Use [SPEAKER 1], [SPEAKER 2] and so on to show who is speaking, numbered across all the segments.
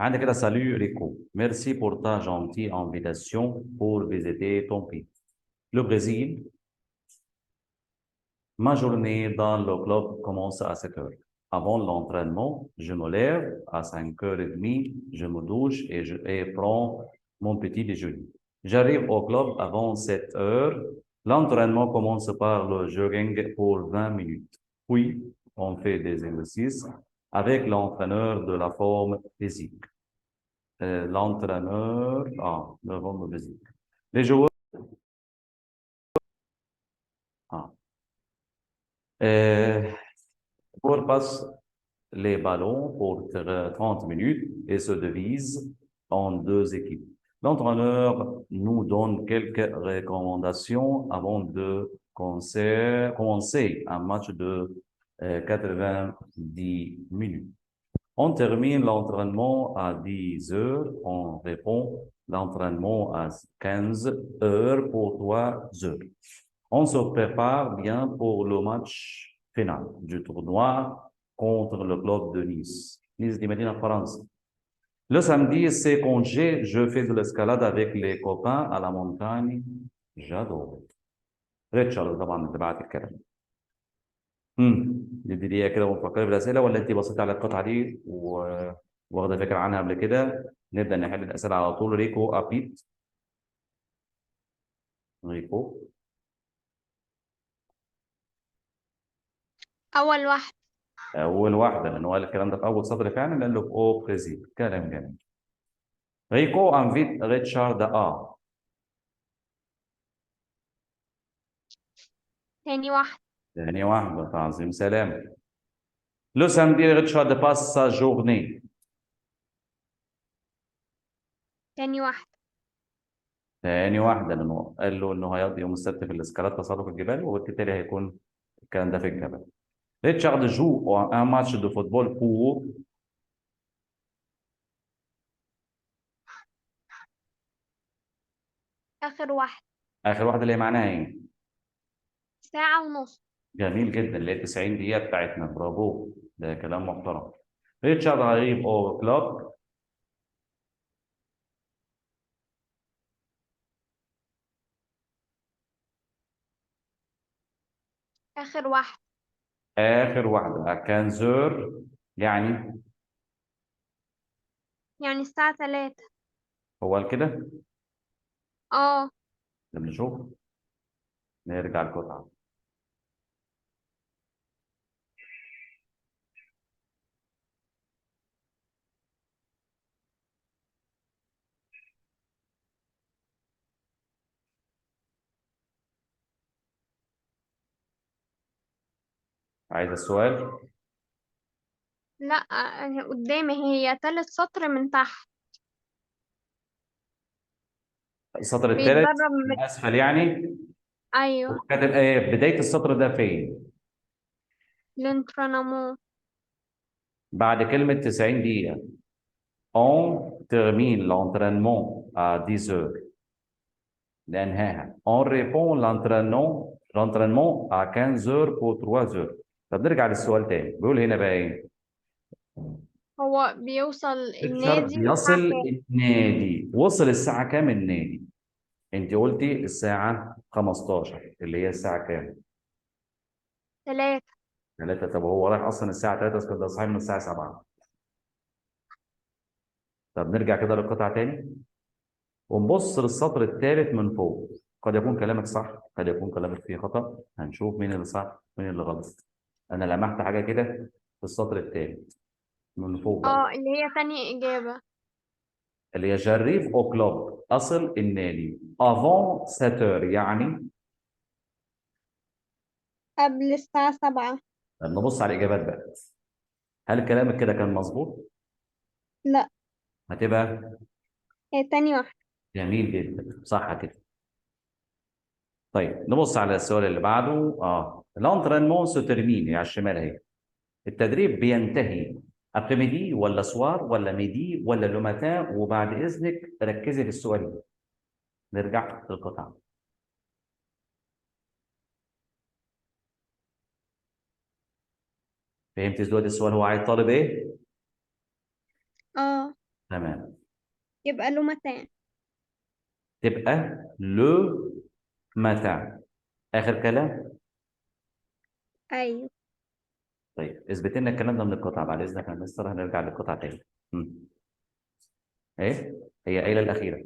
[SPEAKER 1] عندك كده salut Rico, merci pour ta gentille invitation pour visiter ton pays. Le Brésil, ma journée dans le club commence à 7 heures. Avant l'entraînement, je me lève à 5h30, je me douche et prends mon petit déjeuner. J'arrive au club avant 7 heures. L'entraînement commence par le jogging pour 20 minutes. Puis, on fait des exercices avec l'entraîneur de la forme physique. L'entraîneur, de la forme physique. Les joueurs. Ah. Pour passe les ballons pour 30 minutes et se divise en deux équipes. L'entraîneur nous donne quelques recommandations avant de commencer un match de 90 minutes. On termine l'entraînement à 10 heures. On répond l'entraînement à 15 heures pour 3 heures. On se prépare bien pour le match final du tournoi contre le club de Nice. Nice دي مدينة في فرنسا. Le samedi, c'est congé. Je fais de l'escalade avec les copains à la montagne. J'adore. ريتشارد طبعا اللي بعت الكلام. ندي دقيقة كده ونفكر في الأسئلة، ولا أنت بصيتي على القطعة دي واخدة فكرة عنها قبل كده؟ نبدأ نحل الأسئلة على طول. ريكو habite. ريكو.
[SPEAKER 2] أول واحدة.
[SPEAKER 1] أول واحدة، لأن هو قال الكلام ده في أول سطر فعلا، قال له au Brésil. كلام جميل. ريكو invite ريتشارد à.
[SPEAKER 2] تاني واحدة.
[SPEAKER 1] ثاني واحدة، تعظيم سلام. Le samedi, ريتشارد passe sa journée.
[SPEAKER 2] تاني واحدة.
[SPEAKER 1] ثاني واحدة، لأنه قال له إنه هيقضي يوم السبت في ال escalade تسلق الجبال، وبالتالي هيكون الكلام ده في الجبل. ريتشارد joue un match de football pour.
[SPEAKER 2] آخر واحدة.
[SPEAKER 1] آخر واحدة اللي هي معناها إيه؟
[SPEAKER 2] ساعة ونص.
[SPEAKER 1] جميل جدا، اللي هي 90 دقيقة بتاعتنا. برافو، ده كلام محترم. ريتشارد arrive au club.
[SPEAKER 2] آخر واحدة.
[SPEAKER 1] آخر واحدة quinze heures، يعني
[SPEAKER 2] يعني الساعة 3.
[SPEAKER 1] هو قال كده؟
[SPEAKER 2] اه.
[SPEAKER 1] طب نشوف، نرجع القطعة. عايز السؤال؟
[SPEAKER 2] لا، قدامي هي تالت سطر من تحت.
[SPEAKER 1] السطر الثالث
[SPEAKER 2] بيتدرب
[SPEAKER 1] من اسفل يعني؟
[SPEAKER 2] ايوه.
[SPEAKER 1] كاتب ايه؟ بداية السطر ده فين؟
[SPEAKER 2] l'entraînement.
[SPEAKER 1] بعد كلمة 90 دقيقة. On termine l'entraînement à 10 heures. لأنهاها. On répond l'entraînement à 15 heures pour 3 heures. طب نرجع للسؤال تاني، بيقول هنا بقى ايه؟
[SPEAKER 2] هو بيوصل
[SPEAKER 1] ريتشارد
[SPEAKER 2] النادي الساعة
[SPEAKER 1] بيصل
[SPEAKER 2] كام؟
[SPEAKER 1] النادي، وصل الساعة كام النادي؟ انت قلتي الساعة 15، اللي هي الساعة كام؟
[SPEAKER 2] 3.
[SPEAKER 1] 3. طب هو رايح أصلا الساعة 3، بس ده صاحي من الساعة 7. طب نرجع كده للقطعة تاني ونبص للسطر الثالث من فوق. قد يكون كلامك صح، قد يكون كلامك فيه خطأ، هنشوف مين اللي صح مين اللي غلط. أنا لمحت حاجة كده في السطر الثالث من فوق بقى.
[SPEAKER 2] اللي هي تاني إجابة.
[SPEAKER 1] اللي هي j'arrive au club، أصل النادي avant 7 heures، يعني
[SPEAKER 2] قبل الساعة 7.
[SPEAKER 1] طب نبص على الإجابات بقى. هل كلامك كده كان مظبوط؟
[SPEAKER 2] لا.
[SPEAKER 1] هتبقى
[SPEAKER 2] هي تاني واحدة.
[SPEAKER 1] جميل جدا، صح كده. طيب نبص على السؤال اللي بعده. L'entraînement se termine، على الشمال اهي. التدريب بينتهي après-midi ولا soir ولا midi ولا le matin؟ وبعد اذنك ركزي في السؤال ده. نرجع للقطعه. فهمت دلوقتي السؤال هو عايز طالب ايه؟ تمام.
[SPEAKER 2] يبقى le matin.
[SPEAKER 1] تبقى le matin. اخر كلام.
[SPEAKER 2] أيوه.
[SPEAKER 1] طيب اثبت لنا الكلام ده من القطعة بعد اذنك يا مستر، هنرجع للقطعه تاني. ايه هي قايله الاخيرة؟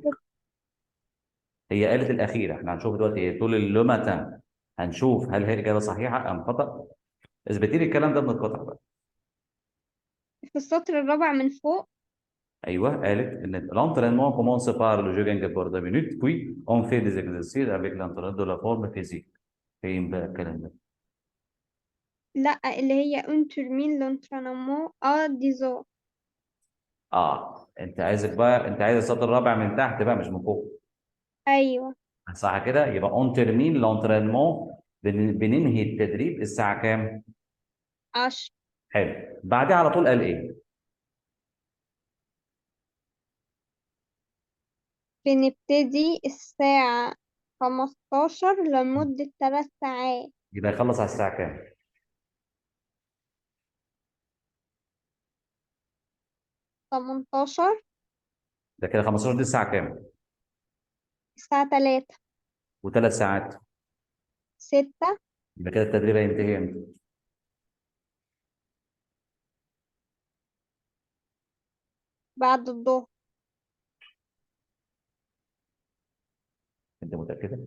[SPEAKER 1] هي قالت الاخيرة، احنا هنشوف دلوقتي هي تقول le matin، هنشوف هل هي اجابه صحيحه ام خطا. اثبتي لي الكلام ده من القطعة بقى.
[SPEAKER 2] في السطر الرابع من فوق.
[SPEAKER 1] ايوه، قالت ان l'entraînement commence par le jogging pour 2 minutes puis on fait des exercices avec l'entraîneur de la forme physique. فين بقى الكلام ده؟
[SPEAKER 2] لا، اللي هي on termine l'entraînement à 10 heures.
[SPEAKER 1] انت عايزك بقى، انت عايز السطر الرابع من تحت بقى مش من فوق.
[SPEAKER 2] ايوه
[SPEAKER 1] صح كده؟ يبقى on termine l'entraînement، بننهي التدريب الساعة كام؟
[SPEAKER 2] 10.
[SPEAKER 1] حلو. بعدها على طول قال ايه؟
[SPEAKER 2] بنبتدي الساعة 15 لمدة 3 ساعات.
[SPEAKER 1] يبقى يخلص على الساعة كام؟
[SPEAKER 2] 18.
[SPEAKER 1] ده كده 15 دي الساعة كام؟
[SPEAKER 2] الساعة 3.
[SPEAKER 1] وثلاث ساعات
[SPEAKER 2] 6.
[SPEAKER 1] يبقى كده التدريب هينتهي امتى؟
[SPEAKER 2] بعد الظهر.
[SPEAKER 1] انت متأكدة؟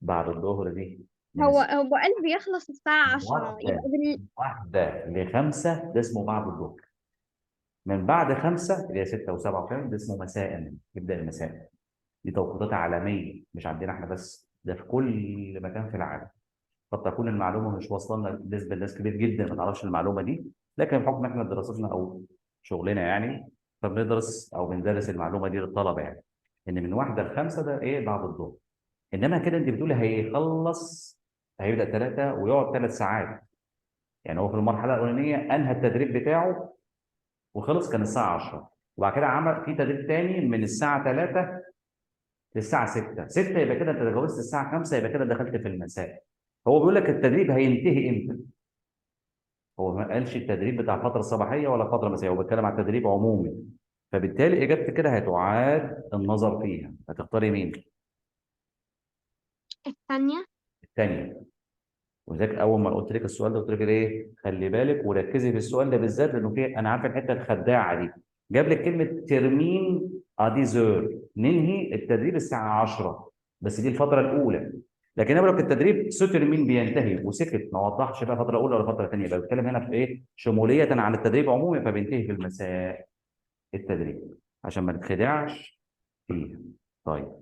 [SPEAKER 1] بعد الظهر دي
[SPEAKER 2] هو قال بيخلص الساعة 10، يبقى
[SPEAKER 1] 1 ل5 ده اسمه بعد الظهر. من بعد 5 اللي هي 6 و7 وكام ده اسمه مساء، يبدأ المساء. دي توقيتات عالمية مش عندنا احنا بس، ده في كل مكان في العالم. قد تكون المعلومة مش واصلة لنا بالنسبة لناس كبير جدا ما تعرفش المعلومة دي، لكن بحكم احنا دراستنا أو شغلنا يعني فبندرس أو بندرس المعلومة دي للطلبة، يعني إن من 1 ل5 ده إيه؟ بعد الظهر. إنما كده أنت بتقولي هيخلص، هيبدأ 3 ويقعد 3 ساعات. يعني هو في المرحلة الأولانية أنهى التدريب بتاعه وخلص كان الساعة 10، وبعد كده عمل في تدريب تاني من الساعة 3 للساعة 6. 6 يبقى كده أنت تجاوزت الساعة 5، يبقى كده دخلت في المساء. هو بيقول لك التدريب هينتهي إمتى؟ هو ما قالش التدريب بتاع فترة صباحية ولا فترة مسائية، هو بيتكلم عن تدريب عمومي. فبالتالي إجابتك كده هتعاد النظر فيها. هتختاري مين؟
[SPEAKER 2] الثانية.
[SPEAKER 1] الثانية. ولذلك أول ما قلت لك السؤال ده قلت لك إيه؟ خلي بالك وركزي في السؤال ده بالذات، لأنه فيه أنا عارف الحتة الخداعة دي. جاب لك كلمة termine à dix heures، ننهي التدريب الساعة 10، بس دي الفترة الأولى. لكن أنا بقول لك التدريب se termine بينتهي وسكت، ما وضحش بقى فترة أولى ولا فترة ثانية، يبقى بيتكلم هنا في إيه؟ شمولية عن التدريب عموما، فبينتهي في المساء التدريب عشان ما نتخدعش فيها. طيب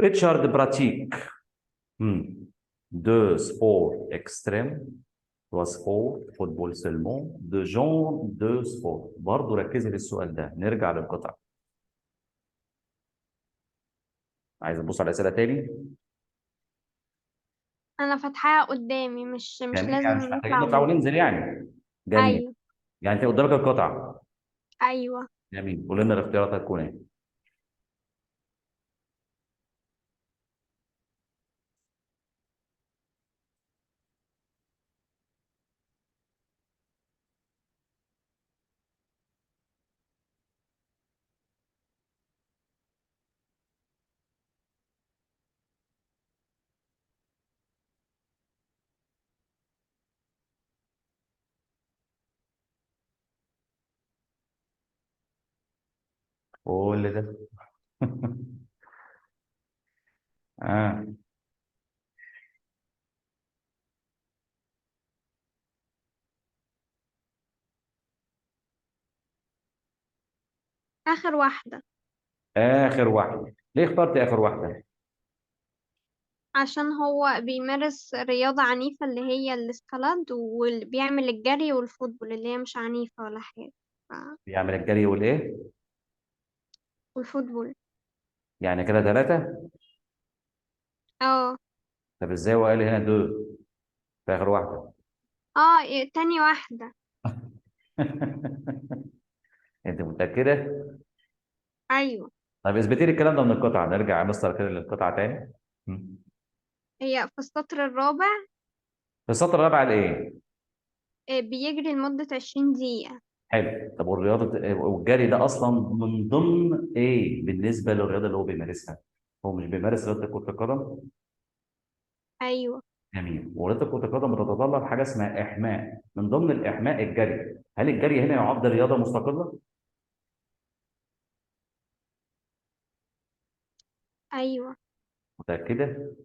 [SPEAKER 1] ريتشارد pratique deux sports extrêmes, trois sports, football seulement, deux genres, deux sports. برضه ركزي في السؤال ده، نرجع للقطع. عايز تبص على الأسئلة تاني؟
[SPEAKER 2] أنا فاتحاها قدامي، مش
[SPEAKER 1] جميل،
[SPEAKER 2] لازم
[SPEAKER 1] يعني مش محتاجين
[SPEAKER 2] نطلع
[SPEAKER 1] نطلع
[SPEAKER 2] وننزل.
[SPEAKER 1] وننزل يعني. جميل.
[SPEAKER 2] أيوه.
[SPEAKER 1] يعني أنت قدامك القطعة.
[SPEAKER 2] أيوه.
[SPEAKER 1] جميل، قول لنا الاختيارات هتكون إيه؟ كل ده.
[SPEAKER 2] آخر واحدة.
[SPEAKER 1] آخر واحدة. ليه اخترت آخر واحدة؟
[SPEAKER 2] عشان هو بيمارس رياضة عنيفة اللي هي ال escalade، وبيعمل الجري وال football اللي هي مش عنيفة ولا حاجة.
[SPEAKER 1] بيعمل الجري والإيه؟
[SPEAKER 2] وال football.
[SPEAKER 1] يعني كده 3؟ طب إزاي هو قال هنا deux في آخر واحدة؟
[SPEAKER 2] تاني واحدة.
[SPEAKER 1] أنت متأكدة؟
[SPEAKER 2] أيوه.
[SPEAKER 1] طب اثبتي لي الكلام ده من القطعة، نرجع يا مستر كده للقطعة تاني.
[SPEAKER 2] هي في السطر الرابع.
[SPEAKER 1] في السطر الرابع قال إيه؟
[SPEAKER 2] بيجري لمدة 20 دقيقة.
[SPEAKER 1] حلو. طب والرياضة والجري ده اصلا من ضمن ايه بالنسبة للرياضة اللي هو بيمارسها؟ هو مش بيمارس رياضة كره القدم؟
[SPEAKER 2] أيوه.
[SPEAKER 1] جميل. ورياضة كره القدم بتتطلب حاجة اسمها احماء، من ضمن الاحماء الجري. هل الجري هنا يعد رياضة مستقلة؟
[SPEAKER 2] أيوه.
[SPEAKER 1] متاكدة؟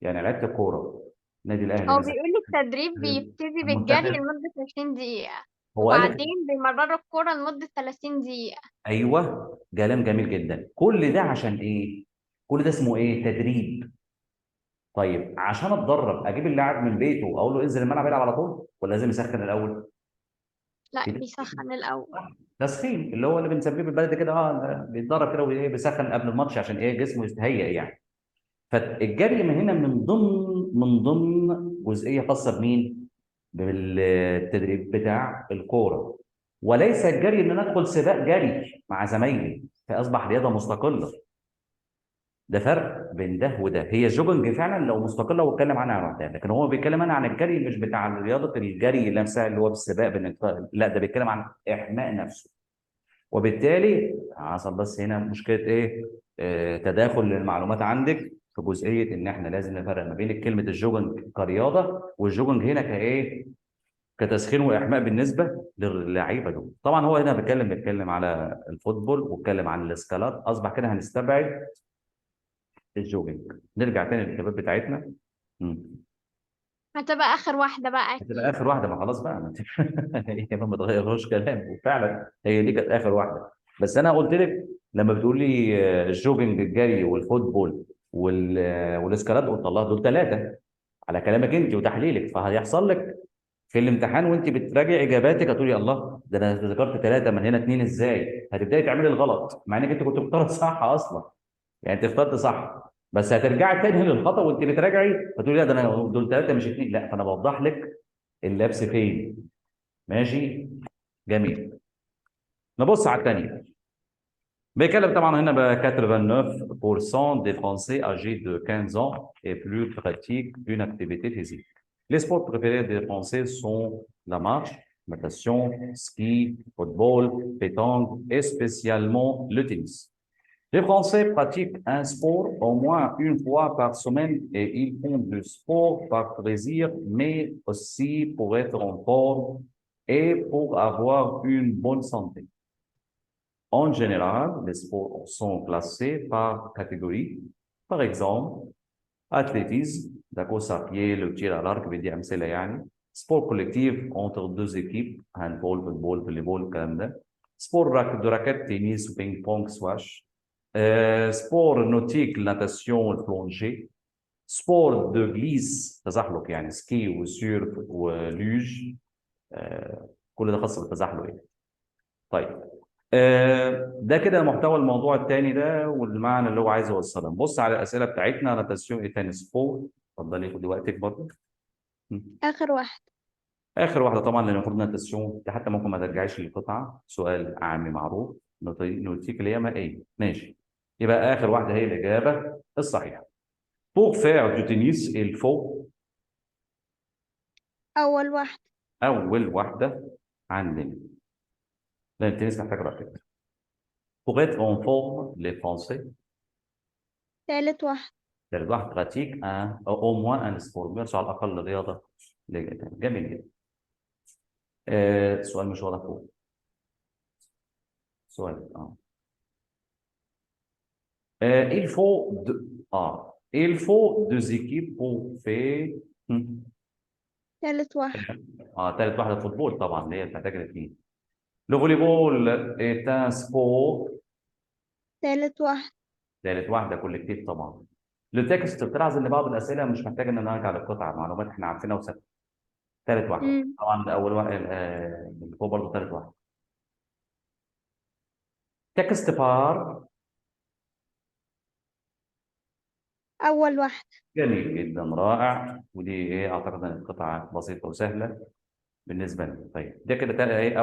[SPEAKER 1] يعني لعيبة الكورة، النادي الاهلي
[SPEAKER 2] هو
[SPEAKER 1] مثلا،
[SPEAKER 2] بيقول التدريب بيبتدي بالجري
[SPEAKER 1] المنتخب،
[SPEAKER 2] لمدة 20 دقيقة،
[SPEAKER 1] هو قال لك.
[SPEAKER 2] وبعدين بيمرروا الكرة لمدة 30 دقيقة.
[SPEAKER 1] ايوه، كلام جميل جدا. كل ده عشان ايه؟ كل ده اسمه ايه؟ تدريب. طيب عشان اتدرب اجيب اللاعب من بيته اقول له انزل الملعب العب على طول، ولا لازم يسخن الاول؟
[SPEAKER 2] لا،
[SPEAKER 1] في
[SPEAKER 2] بيسخن الأول.
[SPEAKER 1] تسخين اللي هو اللي بنسميه بالبلدي كده، بيتدرب كده وايه، بيسخن قبل الماتش عشان ايه؟ جسمه يتهيأ يعني. فالجري من هنا من ضمن جزئية خاصة بمين؟ بالتدريب بتاع الكورة، وليس الجري ان انا ادخل سباق جري مع زمايلي فاصبح رياضة مستقلة. ده فرق بين ده وده. هي ال jogging فعلا لو مستقلة واتكلم عنها لوحدها، لكن هو بيتكلم انا عن الجري مش بتاع رياضة الجري نفسها اللي هو بالسباق بين، لا ده بيتكلم عن احماء نفسه. وبالتالي حصل بس هنا مشكلة ايه؟ تداخل للمعلومات عندك في جزئية ان احنا لازم نفرق ما بين كلمة ال jogging كرياضه وال jogging هنا كايه؟ كتسخين واحماء بالنسبة للعيبة دول. طبعا هو هنا بيتكلم على ال football واتكلم عن ال escalade، اصبح كده هنستبعد ال jogging. نرجع تاني للاجابات بتاعتنا.
[SPEAKER 2] هتبقى اخر واحدة بقى
[SPEAKER 1] هتبقى
[SPEAKER 2] اكيد.
[SPEAKER 1] اخر واحدة، ما خلاص بقى، ما هي ما تغيرهوش كلام، وفعلا هي دي كانت اخر واحدة. بس انا قلت لك لما بتقول لي ال jogging الجري وال football وال escalade، قلت الله دول ثلاثة على كلامك انت وتحليلك، فهيحصل لك في الامتحان وانت بتراجعي اجاباتك هتقولي الله ده انا ذكرت ثلاثة من هنا اثنين ازاي؟ هتبداي تعملي الغلط مع انك انت كنت مختاره صح اصلا، يعني انت اخترت صح بس هترجعي تاني للخطا وانت بتراجعي فتقولي لا ده انا دول ثلاثة مش اثنين، لا فانا بوضح لك اللبس فين. ماشي جميل. نبص على الثانية. بيتكلم طبعا هنا ب 89% des Français âgés de 15 ans et plus pratiquent une activité physique. Les sports préférés des Français sont la marche, natation, ski, football, pétanque et spécialement le tennis. Les Français pratiquent un sport au moins une fois par semaine et ils font du sport par plaisir, mais aussi pour être en forme et pour avoir une bonne santé. En général, les sports sont classés par catégorie. Par exemple, athlétisme, la course à pied, le tir à l'arc, بدي أمثلة يعني. Sport collectif entre deux équipes, handball, football, volleyball, الكلام ده. Sport de raquette, tennis, ping-pong, squash. Sport nautique, natation, plongée. Sport de glisse, تزحلق يعني ski و surf و luge. كل ده خاص بالتزحلق يعني. طيب ده كده محتوى الموضوع الثاني ده والمعنى اللي هو عايز يوصله. نبص على الاسئلة بتاعتنا. natation est un sport. اتفضلي خدي وقتك برضه.
[SPEAKER 2] اخر واحدة.
[SPEAKER 1] اخر واحدة طبعا لان المفروض natation دي حتى ممكن ما ترجعيش للقطعه، سؤال عامي معروف. nautique اللي هي ما ايه. ماشي، يبقى اخر واحدة هي الاجابة الصحيحة. Pour faire du tennis, il faut
[SPEAKER 2] اول واحدة.
[SPEAKER 1] اول واحدة عندنا لان التنس محتاج raquette. Pour être en forme, les Français
[SPEAKER 2] ثالث واحدة.
[SPEAKER 1] ثالث واحدة pratiquent au moins un sport، بيمارسوا على الأقل رياضة. جميل جدا. سؤال مش واضح فوق. سؤال il faut deux, il faut deux équipes pour faire.
[SPEAKER 2] ثالث واحدة.
[SPEAKER 1] ثالث واحدة football طبعا اللي هي بتحتاج الاثنين. Le volleyball est un sport.
[SPEAKER 2] ثالث واحدة.
[SPEAKER 1] ثالث واحدة collectif طبعا. Le texte بتلاحظ ان بعض الاسئلة مش محتاجه ان انا ارجع للقطعه، معلومات احنا عارفينها وثابتة. ثالث واحدة. طبعا اول واحد، اللي فوق برضه ثالث واحدة. texte par.
[SPEAKER 2] اول واحدة.
[SPEAKER 1] جميل جدا، رائع. ودي ايه، اعتقد ان القطعة بسيطة وسهلة بالنسبة لنا. طيب ده كده ايه